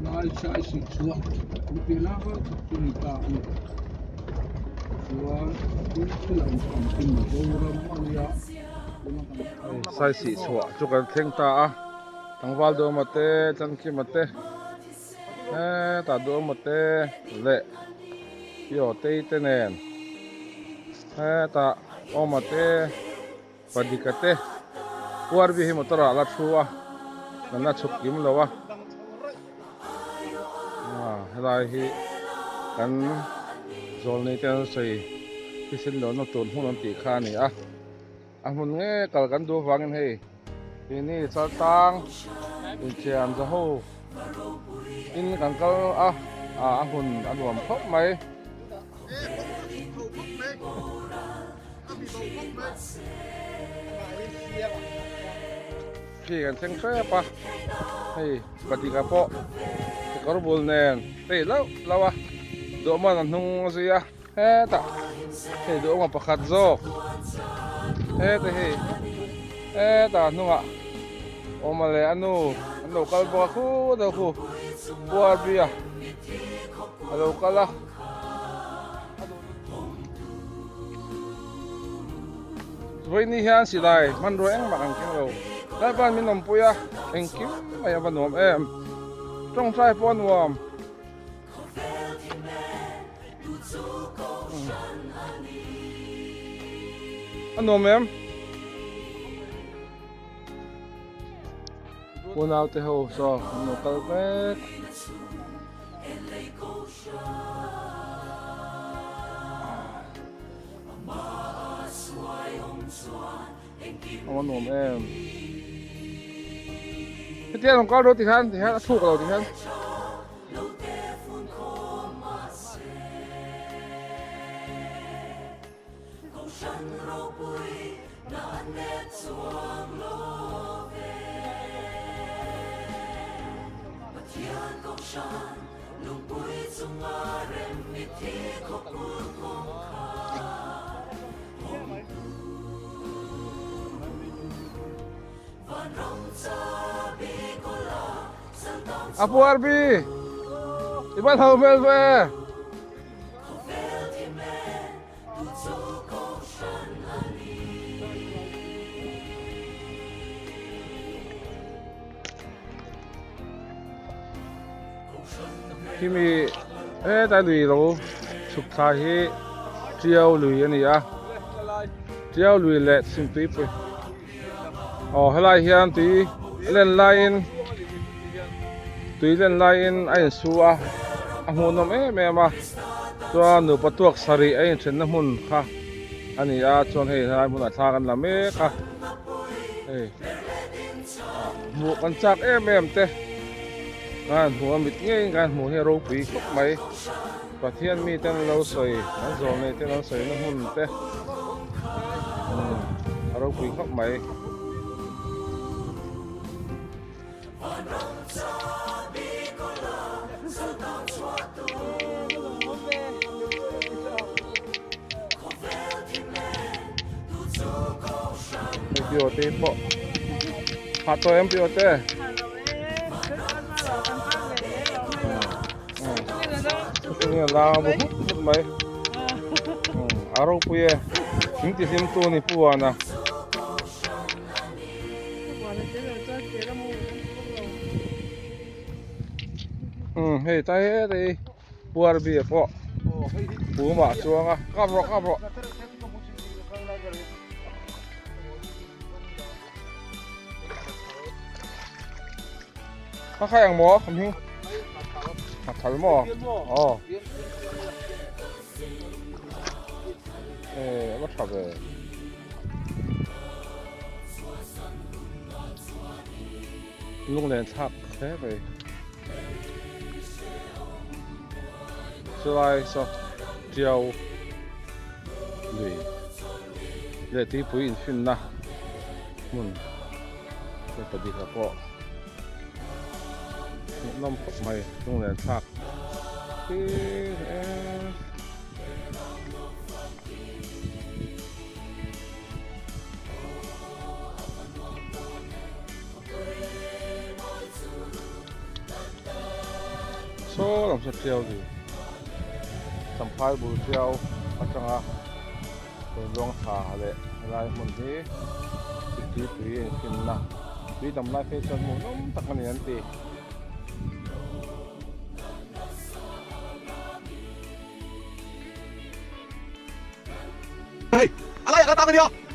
Lai sai sih chhuah an piah lak a chhak chu ni ta a ni. Chuan thil thil a inchham chu Mizoram a nia tuna kan Hei sai sih chhuah chu kan thleng ta a tlangval Duhawma te Tlangkima te hetah Duhawma te leh Piawtei te nen hetah Awma te. Padika te Puarbi hi motor ah la thu a kan la chhuk kim lo a ah helai hi kan zawlnei te an sawi thisen lohna tur hmun an tih kha a ni a a hmun nge kal kan duh avangin hei keini chaltlang inthiam za ho in kan kal a ah a hmun a nuam khawp mai. Khi kan thleng hrep a hei patika pawh kekawr bul nen hei lauh lauh a duhawm a hnung a zui a hetah hei duhawm a pakhat zawk heta hei hetah a hnungah awma leh a nu an lo kal bawk a khu deuh khu puar bia a lo kal a. Vawiin hian silai hmanrua engmah kan keng lo. Lalpa'n min awmpui a, engkim mai a va nuam em. Tawngtai pawh a nuam. A nuam em? Unaute ho saw an lo kal vek. A nuam em hetia an kal ro ti hian ti hian a thuk lo ti hian A puar bi i van ho hmel ve. Khimi heta lui lo chhuk thla hi Tiau lui a ni a Tiau lui leh Chhimtuipui aw helai hian tui len laiin tui len laiin a insu a a hmuhnawm em em a chuan nupa tuak sarih a inthenna hmun kha a ni a chuan hei helai hmunah thla kan la mek a hei. Hmuh kan chak em em te kan hmuh a mit ngeiin kan hmuh hi a ropui khawp mai Pathian mi ten lo sawi an zawh nei ten an sawi na hmun te a ropui khawp mai. Hei pio te pawh ha tawh em pio te nge la bu hut hut mai a ropui e min ti hlim tu ni puana hei tai he puar bia pawh pumah a chuang a kap rawh kap rawh a khai ang maw a hming a thal maw aw e a va tha ve lunglen thlak hle mai chulai saw tiau lui leh tuipui infinna hmun te pahnih ah pawh hmuhnawm khawp mai lunglen thlak hi. Saw lam saw Tiau lui Champhai bul Tiau atanga rawn luang thla leh helai hmun hi Chhimtuipui a infinna tui tam lai phei chuan hmuh nawm tak a ni an ti. Hei, a laiah ka tang a nia.